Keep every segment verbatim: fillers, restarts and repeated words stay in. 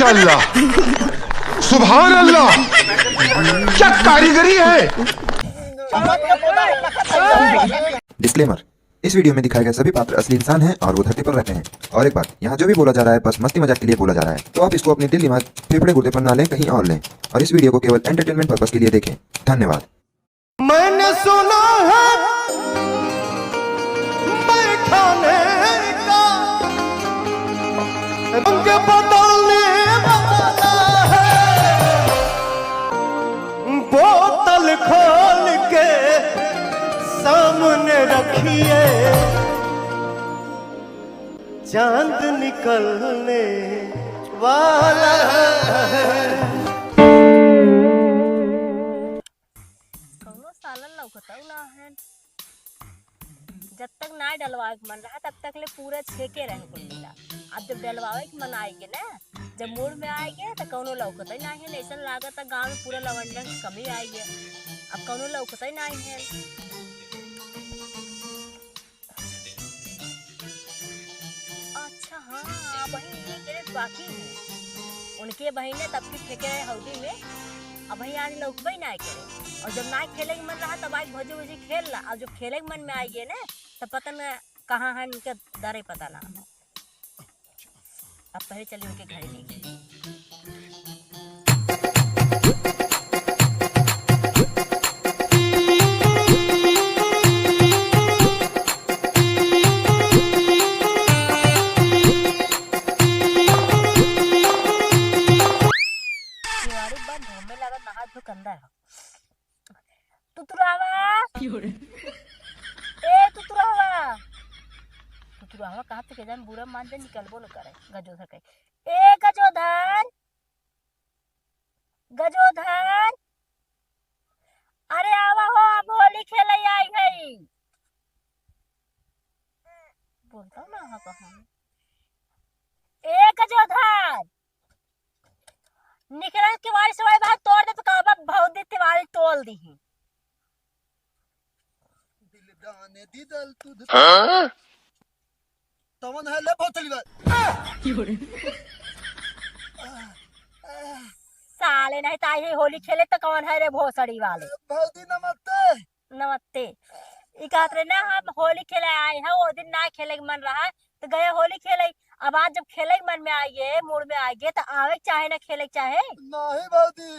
अल्लाह, सुभान अल्लाह, क्या कारीगरी है। Disclaimer, इस वीडियो में दिखाए गए सभी पात्र असली इंसान हैं और वो धरती पर रहते हैं। और एक बात, यहाँ जो भी बोला जा रहा है, बस मस्ती मजाक के लिए बोला जा रहा है, तो आप इसको अपने दिल दिमाग, फेफड़े गुर्दे पर ना लें, कहीं और लें, और इस वीडियो को केवल entertainment purpose के लिए देखें। धन्यवाद। मैंने सुना है, मैं खाने का रंग बदलने वाला है। बोतल खोल के सामने रखिए, चांद निकलने वाला है। कौनो सालन लौकतौ ना है। जब तक ना डलवावे के मन रहा, तब तक ले पूरा छेके रहे कुल मिला। अब जब डलवावे के मन आइगे ना, जब मूड में आइगे, त कौनो लौकतै नाही है। ऐसन लागत है गाँव में पूरा लवंडन के कमी आइगे। अब कौनो लौकतै नाही है। अच्छा हाँ, अबहीं ये करे बाकी है। उनके बहिने तब की फेंके रहे हौदी में, अबहीं आज लौकबे ना करे। और जब ना खेले के मन रहा तब आज भौजी भौजी खेल ला, और जब खेले के मन में आइगे ना तब पता न कहाँ है उनके दरे पता ना। अब पहले चलिए उनके घरे देखिए। केवाड़ी बंद, घूमे लागल, नहा धो के अंदर हो। तुतुरावा। ए तुतुरावा। तुतुरावा कहाँ थे के जान, बुरा मान जाए, निकलबो न करे। गजोधर कहे, ए गजोधर, गजोधर, अरे आवा हो, अब होली खेले आई है। बोलता ना, हाँ, कहाँ? ए गजोधर, निकलल केवाड़ी से बाहर तोड़ दे तो कहबा भौजी तिवारी तोल दीही। दिल डाने दी दल तू धुत-, हाँ? तवन है ले भोसड़ी वाले। साले नहीं ताई है होली खेले तो कौन है रे भोसड़ी वाले? भौजी नमस्ते। नमस्ते। ई कहत रहे ना हम होली खेले आए हैं, वो दिन ना खेले के मन रहा तो गए होली खेले। अब आज जब खेले के मन में आइए, मूड में आइए तो आवे के चाहे ना खेले के चाहे। नहीं भौजी,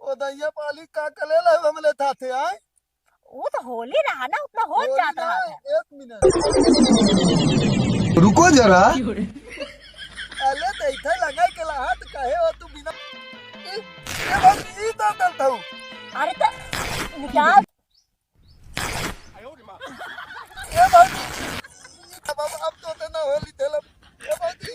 वो दैया पाली का कले ला हमले थाथे आए। वो तो होली रहा ना, उतना हो होली जात ना, रहा था। एक मिनट। रुको जरा। अले तो इथे लगा के लहा तो कहे हो तू बिना। ए, ए भौजी, ई तो दल था। अरे तो निकाल। ए भौजी, अब, अब, अब तो ते ना होली खेलब। ए भौजी।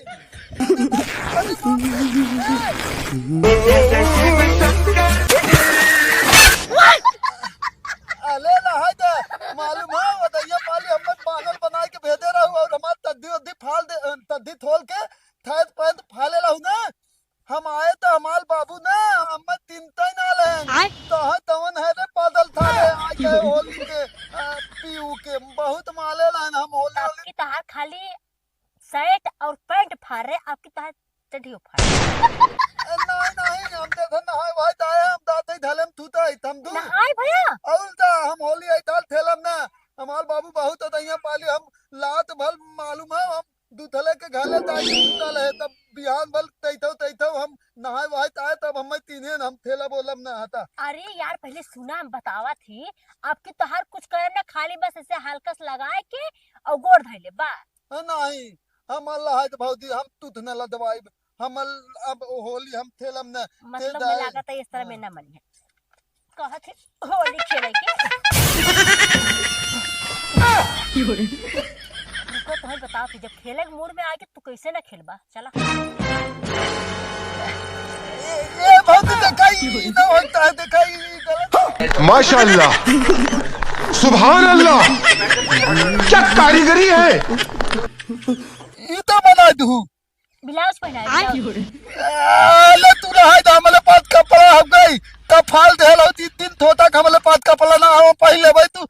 अले ना है तो मालूम है, वो दैया पाली हमें पागल बनाए के भेजे रहू और हमार तद्दी उद्दी फाल दे, तद्दी थोल के थैत पैंत फाले रहू ना। हम आए तो हमार बाबू ना, हमें चिंता ही ना लेन। आय। तो है तवन है रे पादल थारे, आ गए होली के, आ, पीऊ के, बहुत माले लान हम होली, होली। आपकी तहार खाली शर्ट और पैंट फाड़ रहे, आपकी तहार चड्ढी फाड़ रहे। ए, नहीं, नहीं, हम देखो नहाए भाई जाए, हम दाते ही धले में थूते ही, हम दू। नहाए भैया? और का, हम होली आई डाल ठेलम ना, हमार बाबू बहुत दैया पाली, हम लात भल मालूम है, हम दूथले के घाले ताई सुतल है, तब बिहान भल तैथौ तैथौ हम नहाए वहाए ताए, तब हमें तीने हम ठेला बोलब ना हता। अरे यार, पहले सुना, हम बतावा थी, आपकी तोहार कुछ करम ना, खाली बस ऐसे हल्का से लगाए के और गोड़ धइले बा। हाँ, नहीं, हम अल्लाह है तो भौजी, हम तुथ न लदवाइब, हम अल-, अब होली हम ठेलब न, मतलब, ठेल में जाए। लागत है इस तरह में हाँ। ना मनी है। कहत है, होली खेले के। रुको, तुम्हें बताओ कि जब खेले के मूड में आके तू कैसे ना खेलबा? चला। ए, ए, भौजी, देखा, ई ना होता है, देखा, ई गलत। माशाअल्लाह, सुभान अल्लाह, क्या कारीगरी है। ई तो बना दू। ब्लाउज पहनाए, आय। ब्लाउज। ए, ले तू रहा है, हमले पास कपड़ा हो गई, तब फाल दे लो, तीन दिन धोता के हमले पास कपड़ा ना हो, पहले भाई तू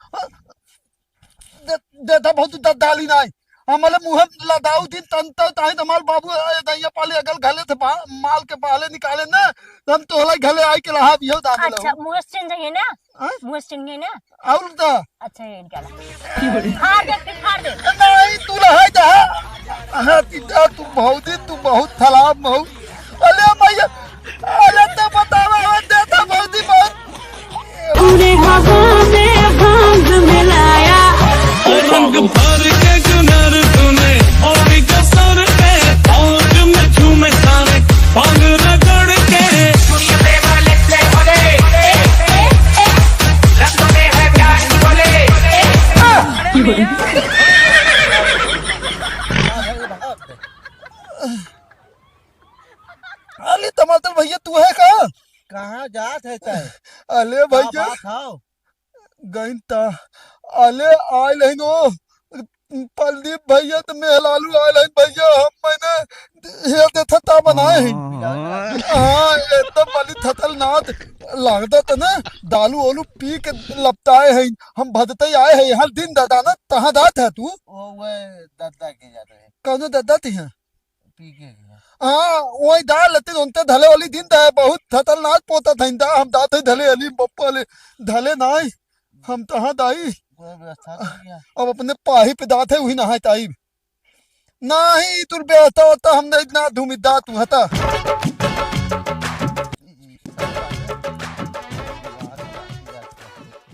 दे, देता बहुत दस डाली ना है। हम अले मुँह लदाऊ दिन तन तो ताही तो हमार बाबू ए दैया पाले अगल घले थे बा-, माल के पाले निकाले ना, तो हम तोहला घले आई के रहा बियो दादा अच्छा, लो। मुँह से चेंज है ना? हाँ? मुँह से चेंज है ना? और तो? अच्छा, ये निकाला। फाड़ दे, फिर फाड़ दे। नहीं, तू रहा जा। हाँ, तीता, तू भौजी, तू बहुत खराब महू। अले भैया, अरे तो बतावा, हो देता भौजी बहुत। तूने हवा में भांग मिलाया। रंग भर के जुनर तूने, और कसर पे, और में झूमे सारे, पांग रगड़ के। अरे टमाटर भैया, तू है का? कहाँ जात है तै? अले का भैया, बात हौ? गइन ता, अले आइल है नो, प्रदीप भैया तो मेहलालू आइल है भैया, हम मैंने ये देखा ता बनाए हैं। हाँ, एकदम बली थतल नाथ लागता था ना, दालू ओलू पी के लपटाए हैं, हम भदते ही आए हैं, यहाँ दिन दादा ना, कहाँ जात है तू? ओ, वे दादा के जाते हैं। कौनो दादा ती हैं? पी के गया। हाँ, वही दाल लेते ओनते धले वाली दिन दा, बहुत खतरनाक पोता था इंदा, हम दाते धले अली बप्पा ले, धले नाई, हम तहाँ दाई। कोई व्यवस्था नहीं किया। अब अपने पाही पे दाते, वही नहाए ताई। नाही, तुर व्यवस्था होता, हम नहीं ना धूमी दात हुआ था।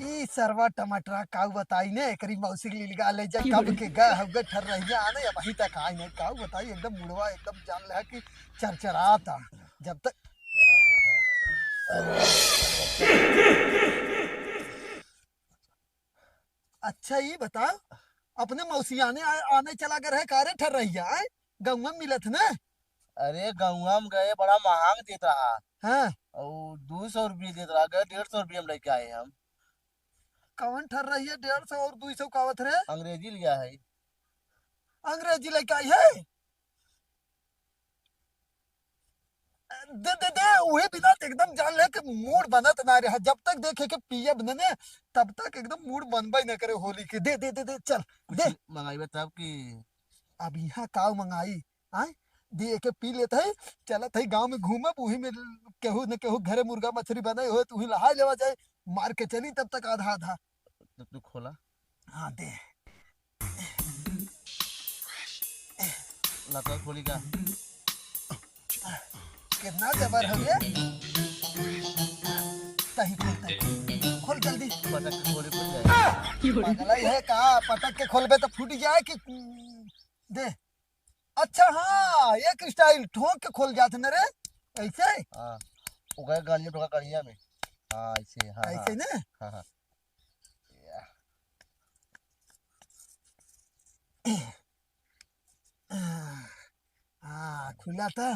ई सरवा टमाटरा काऊ बताई ने, एकरी मौसी के लिलगा ले जा, कब के गए हउगे ठर रहिया आने, अबहीं तक आई नहीं। काऊ बताई, एकदम मुड़वा एकदम जान ले कि चरचराता। जब तक अच्छा ई बता, अपने मौसी आने, आने चला कर है कारे ठर रहिया आए, गौवा में मिलत ना? अरे गौवा में गए, बड़ा महंग देत रहा। हाँ। और दो सौ रुपये देत रहा, गए डेढ़ सौ रुपये में लेके आए हम। कौन ठर रही है डेढ़ सौ और दो सौ का आवत रे? अंग्रेजी लिया है। अंग्रेजी लेके आई है? दे, दे, दे, उहे बिना तो एकदम जान ले कि मूड बनत ना रहा। जब तक देखे के पियब न ने, तब तक एकदम मूड बनबे न करे होली के। दे, दे, दे, दे, चल, कुछ दे। मंगाइबे तब की? अब यहाँ काऊ मंगाई, आय? दे के पी लेत है, चलत है गाँव में घूमब, उही में केहू न केहू घरे मुर्गा मछरी बने होए, तो उही लहाई लेवा जाए, मार के चली तब तक आधा आधा। तो तू खोला। हाँ, दे। ला तो खोली का? कितना जबर हो ये? तही खोल, तही खोल। खोल जल्दी। पटक के खोली फूट जाए। पगला ही है का? पटक के खोलबे तो फूट जाए कि? दे। अच्छा, हाँ, एक style ठोक के खोल जात न रे, ऐसे? हाँ, ओकरे गालिया ठोका करिया में। हाँ, ऐसे, हाँ, ऐसे हाँ। ना? हाँ, हाँ। या। हाँ, खुला था।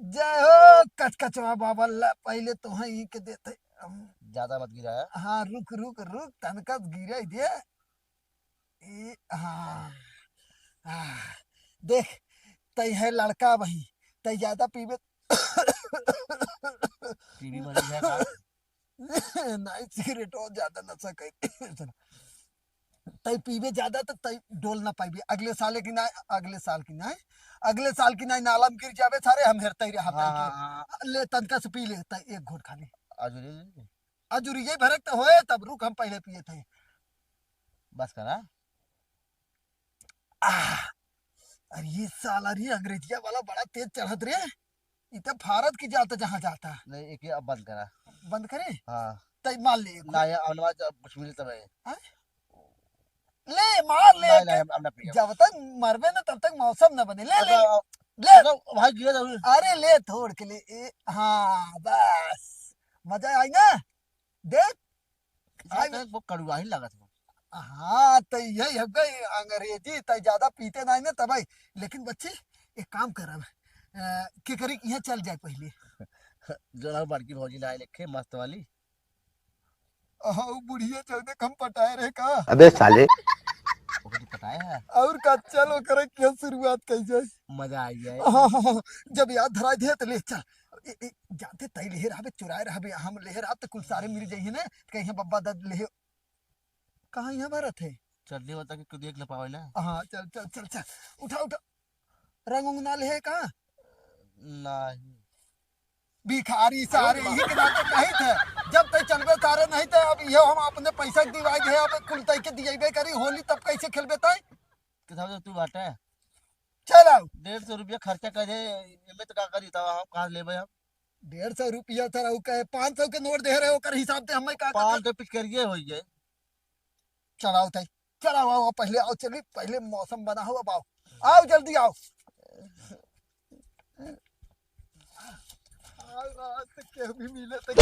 जय हो कचकचवा बाबा, ला पहले तो है ही के देते हम। ज्यादा मत गिराया। हाँ, रुक, रुक, रुक, तनका गिराई दे। ए, हाँ, हाँ, देख, तई है लड़का वही, तई ज्यादा पीबे। टीबी मरीज है का? नहीं, सिगरेट और ज्यादा नशा कर। सुन, तई पीबे ज्यादा तो तई डोल ना पाइबे। अगले साल की ना, अगले साल की ना, अगले साल की ना नाला में गिर जाबे सारे, हम हेरते ही रहा हाँ, तई के। हाँ, हाँ। ले तनका से पी ले, तई एक घोट खाली। आज ले ले। अजुरिये भरक त होए, तब रुक, हम पहले पिए थे। बस करा। आह, अरे ये साला रे, अंग्रेजिया वाला बड़ा तेज चढ़त रे। इ त फारत की जाता जहाँ जाता। नहीं, एक ये अब बंद करा। बंद करे? हाँ। तई मार ले एक। ना, ये अब ना, जब कुछ मिले तब है। हाँ? ले, मार ले। नहीं, नहीं, हम, हम ना पिए। जब तक मरबे ना, तब तक मौसम ना बने। ले, ले, अच्छा, ले। अच्छा, भाई गिरा जरूर। अरे ले, थोड़ के ले। ए, हाँ, बस। मजा आई ना? देख। इसे आई तो वो कड़ुआ ही लागत हो। हाँ, तो यही हो गई अंग्रेजी, तो ज्यादा पीते नहीं ना तब आई। लेकिन बच्ची, एक काम करब, अ, के करी, यहाँ चल जाए पहले। जो ना बड़की भौजी लाए लेखे, मस्त वाली। हाँ, वो बुढ़िया चौदह कम पटाए रहे का? अबे साले। ओके, तू पटाए है? और का, चल, ओकरे के शुरुआत कइल जाए। मजा आ जाए। हाँ, हाँ, हाँ, जब याद धराई दे तो ले चल। ए, ए, जाते तई लेहे रहबे, चुराए रहबे, हम लेहे रहब तो कुल सारे मिल जाइए ना, कहीं बब्बा दद लेहे। कहाँ यहाँ भरत है? चड्डी बता के कुछ देख ले पावे ना। हाँ, चल, चल, चल, चल। उठा, उठा। रंग उंग ना ले का? नहीं। भिखारी सारे, यही के नाते कही थे। जब तक चलबे सारे नहीं थे, अब ये हम अपने पैसा दिवाई दे, अब कुल तय के दिएबे करी, होली तब कैसे खेलबे तय? किताब तो तू बाटे। चल आओ। डेढ़ सौ रुपया खर्चा कर दे, एमे तो का करी, तब हम कहाँ लेबे हम? डेढ़ सौ रुपया सर, ऊ कहे पाँच सौ के नोट दे रहे, ओकर हिसाब से हमें का, का पाँच सौ पिचकारिये होई है। चलाओ तई, चलाओ, आओ, पहले आओ, चली, पहले मौसम बना हो, अब आओ, आओ, जल्दी आओ। आज रात के केहू भी मिले तो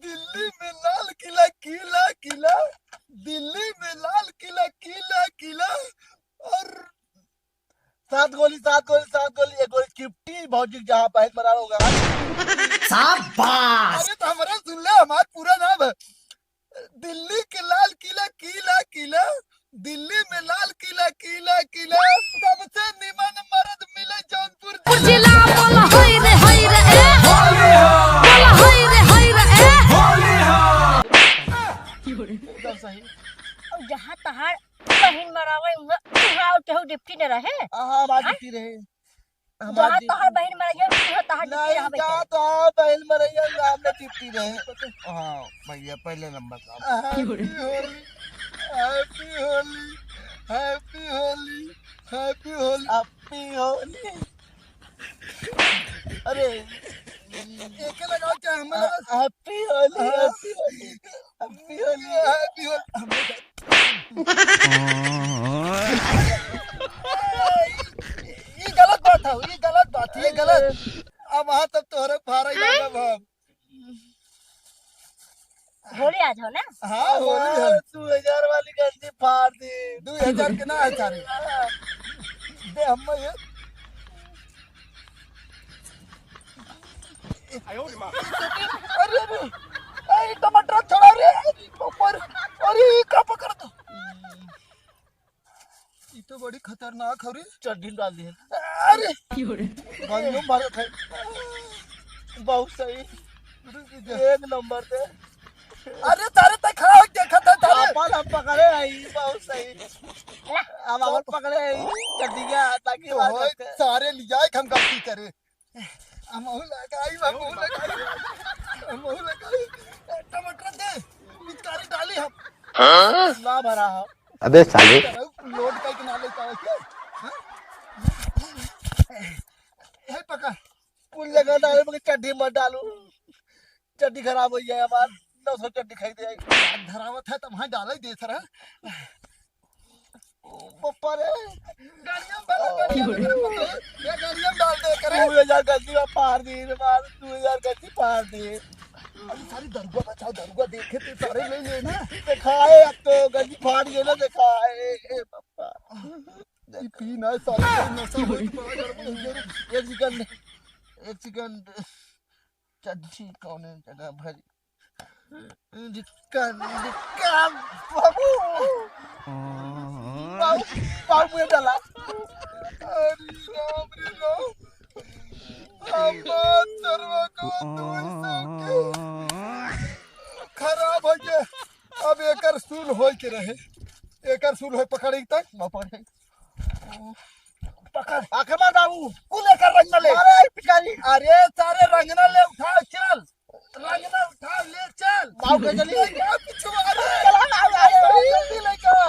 दिल्ली में लाल किला, किला, किला, दिल्ली में लाल किला, किला, किला, और सात गोली, सात गोली, सात गोली, एक गोली चिपटी, भौजी के जहाँ बहन मरा होगा। शाबाश। अरे तो हमारा सुन ले, हमार पूरा नाम है दिल्ली के लाल किला, किला, किला, दिल्ली में लाल किला, किला, किला, सबसे निमन मर्द मिले जौनपुर जिला। बोला हाय रे, हाय रे, ए। बोला हाय रे, हाय रे, ए। एकदम सही। अब जहाँ तहार बहिन मरावे, उहाँ, उहाँ और केहू डिप्टी न रहे? हाँ, हमार हाँ? डिप्टी रहे। हमार जहाँ डिप्टी। तहार बहिन मरैया, उहाँ तहार डिप्टी नहीं, रहबे जहाँ करे। तहार बहिन मरैया, उहाँ हमने डिप्टी रहे। हाँ, भैया, पहले नंबर का। Happy होली, happy होली, happy होली, happy होली। Happy होली। अरे, एके लगाओ, चाहे हमें लगाओ। Happy होली, हाँ। Happy होली, happy होली, happy होली। हमें ई गलत बात है, ई गलत बात, ई गलत। अब वहाँ तब तोहरे फारा ही लागब हम। होली आज हो ना? हाँ, होली है। दू हजार वाली गंजी फाड़ दी। दू हजार के ना है सारे। दे हम ये। अरे, अरे, ए, टमाटर छोड़ा रे। अरे, ऊपर। अरे, ई का पकड़ दो? ई तो बड़ी खतरनाक हरी। चड्डी डाल दिए। अरे! गंजो मारत है। बहुत सही। रुक जा। एक नंबर पे। अरे, तारे तक खड़ा होके देखत है, तारे। अपन हम पकड़े हैं, बहुत सही। अब अपन पकड़े हैं, चड्डी का, ताकि तो आवाज होए, करते। सारे लिया के हम गलती करे। हमहू लगाई, हमहू लगाई, हमहू लगाई। टमाटर दे, पिचकारी डाली हम। हाँ? ना भरा हम। अबे साले। लोड करके ना लेके आवे के? हाँ? हे पकड़। कुल जगह डाले, मगर चड्डी मत डालू। चड्डी खराब हो जाए हमार। नौ सौ चड्डी खाई दे। धरावत है, तब हाँ डाले दे सर। ओ पप्पा रे। गाड़िया में भरा, गाड़िया में भरा, ये गाड़िया में डाल दे करे। दू हजार गंजी में फाड़ दी रे मार, दू हजार गंजी फाड़ दी। अरे सारी दरुआ बचाओ, दरुआ देखे तो सारे ले ले ना। दिखाए अब तो गंजी फाड़ गए ना, दिखाए। ए पप्पा। ये पी ना सारे, नशा हो तो बड़ा गड़बड़ हो गया रे। एक सेकंड, एक सेकंड। चड्डी कौने जगह भरी? ढिक्का, ढिक्का, बाबू। बाबू, बाबू में डाला। अरे राम रे राम। अब सरवा को दूर से के खराब हो गया। अब एकर सुल होई के रहे। एकर सुल होई, पकड़ी तक, पकड़। पकड़। आखिर मार बाबू। कुल एकर रंग ना ले। अरे पिचकारी। अरे सारे रंग ना ले, उठा, चल। रंगना उठा, ले चल। बाबू के चली। ले जा, पिछुआ रे। चला ना, आ, आ, आ, जल्दी लेके आ।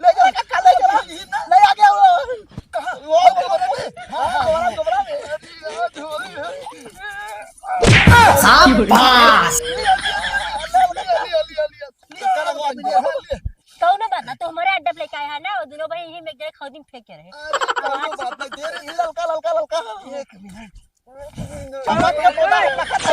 ले जा, ले जा, ले जा। ले आ गया वो। कहाँ? वो, वो, वो, वो। हाँ, हाँ, हाँ, हाँ। शाबाश। ले, ले, ले, ले, ले, ले। कौनो बात ना, तो हमारे अड्डा पे लेके आया है ना, वो दोनों भाई यहीं में एक जगह खौदी में फेंक के रहे। अरे, कौनो बात नहीं, दे रहे, ललका, ललका, ललका। एक मिनट। चमक के बोला है, लखत है।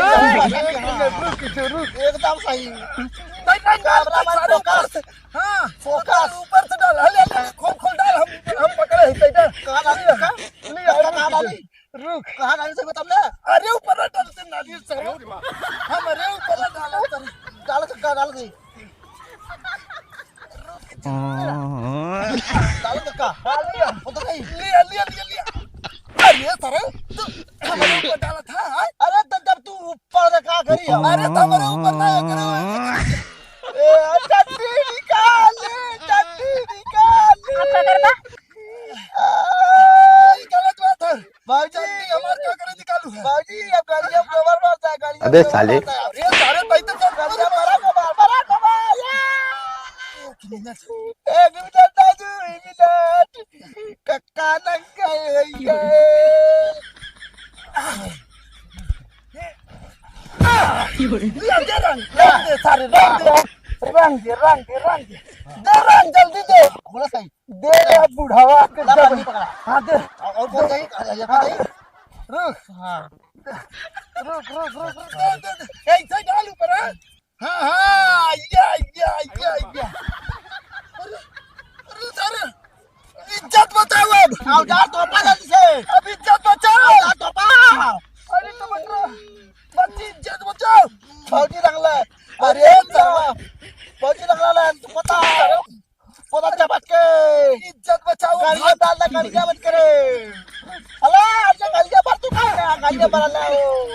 रुक, रुक, रुक। एकदम सही। नहीं, नहीं, नहीं, कैमरा मैन सारे फोकस। ऊपर से, हाँ, फोकस। ऊपर से डाल, हले, हले, खोल, खोल डाल, हम, हम पकड़े हैं, कैसे? कहाँ डाल, कहाँ? ले, कहाँ डाली? रुक। कहाँ डाली से बता ना। अरे, ऊपर ना डालते, नाली सर। हम अरे, ऊपर ना डाला, सर। डाल, कहाँ डाल गई? डालो तो का? डाल लिया। वो तो नहीं। लिया, लिया, लिया, लिया। अरे सारे, तू हमारे ऊपर डाला था, हाँ? अरे तो जब तू ऊपर से का करी हो? अरे, तो हमारे ऊपर ना करो। ए, चड्डी निकाल ले, चड्डी निकाल ले। अब का करबा? आ, ई गलत बात है। बाबूजी, हमार का करे निकालू है? बाबूजी, अब गाड़ी अब गोबर मारता है, गाड़ी अब अबे गोबर साले। मारता है। अरे, सारे भाई तो सब गाड़ी अब बड़ा गोबर, बड़ा गोबर, या! एक मिनट। एक मिनट, दादू, एक मिनट। कक्का लग गए, ये। रंग दे, रंग दे, सारे, रंग दे। रंग दे, रंग दे, रंग दे। दे रंग, जल्दी दे। बोला सही। दे, अब बुढ़ावा के ला, जब पन्नी पकड़ा। हाँ, दे। और, और कौन चाहिए? अरे, ये कौन चाहिए? रुक। हाँ। रुक, रुक, रुक, रुक, दे, दे, दे। ए, इसे डाल ऊपर, हाँ। हाँ, हाँ, या, या, या, या। अरे, अरे, सारे, इज्जत बचाओ अब। आओ, जा, तोपा जल्दी से। अब इज्जत बचाओ। आओ, जा, तोपा। अरे, टमाटर, बच्ची, इज्जत बचाओ। भौजी रंगला। अरे, अरे, सरवा। भौजी रंगला, तू पता। पता चपक के। इज्जत बचाओ। गाड़िया डाल दे, गाड़िया मत करे। अला, अच्छा, गाड़िया पर तू का, गाड़िया पर ला ओ।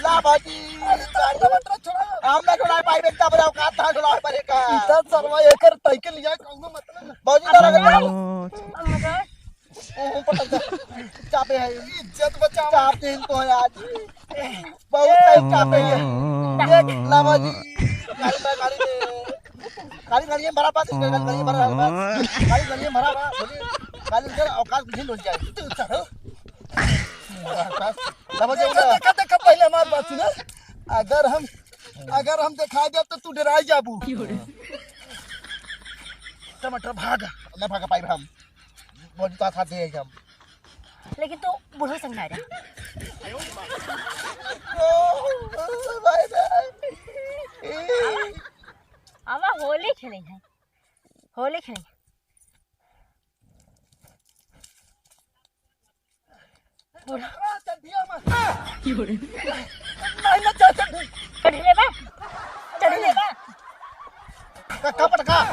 ला, भौजी। अरे, गाड़िया मत छोड़ा। हम ना छोड़ा पाई, बेटा, बड़ा औकात था, छोड़ा पड़ेगा। इतना सरवा एकर साइकिल लिया, कौनो मतलब ना। भौजी, अब डरा मजा गया। आई। अब मजा आई। ओहो, पटक दे। चापे है। इज्जत बचाओ। चाप दे इनको है आज। बहुत सही चापे है। देख, लावा जी। गाड़ी में गाड़ी दे। गाड़ी, गाड़ी में भरा पास, गाड़ी, गाड़ी में भरा पास। गाड़ी, गाड़ी में भरा पास। बोलिए, गाड़ी में औकात कुछ नहीं लुट जाए। तू चढ़ो। लावा जी, देखा, उधर। देखा, देखा, पहले हमारी बात सुना। अगर हम, अगर हम दिखाई देब तो तू डराई जाबू। टमाटर भाग। ना भाग पाइब हम। भौजी तो साथ दे हम। लेकिन तू बूढ़ो संग ना रह। आवा, होली खेले हैं, होली खेले। बूढ़ा। नहीं ना, चाचा। चढ़ ले बा, चढ़ ले बा। कक्का पटका,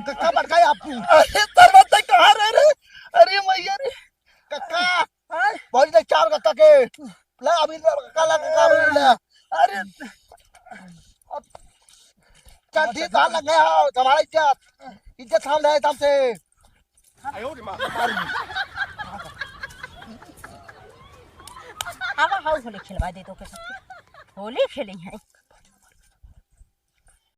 कक्का पटका है आपको। अरे, सरवा, तै कहाँ रह रे? अरे, मैया रे। कक्का, हाँ? भौजी ने चार कक्का के। ला, अभी ला, कक्का ला, कक्का अभी ला। अरे, अब चल, ठीक, कहाँ लग गया हो? हमारा इज्जत, इज्जत थाम ले, थाम से। अब हम होली खेलवा दे तो के सबके। होली खेले हैं।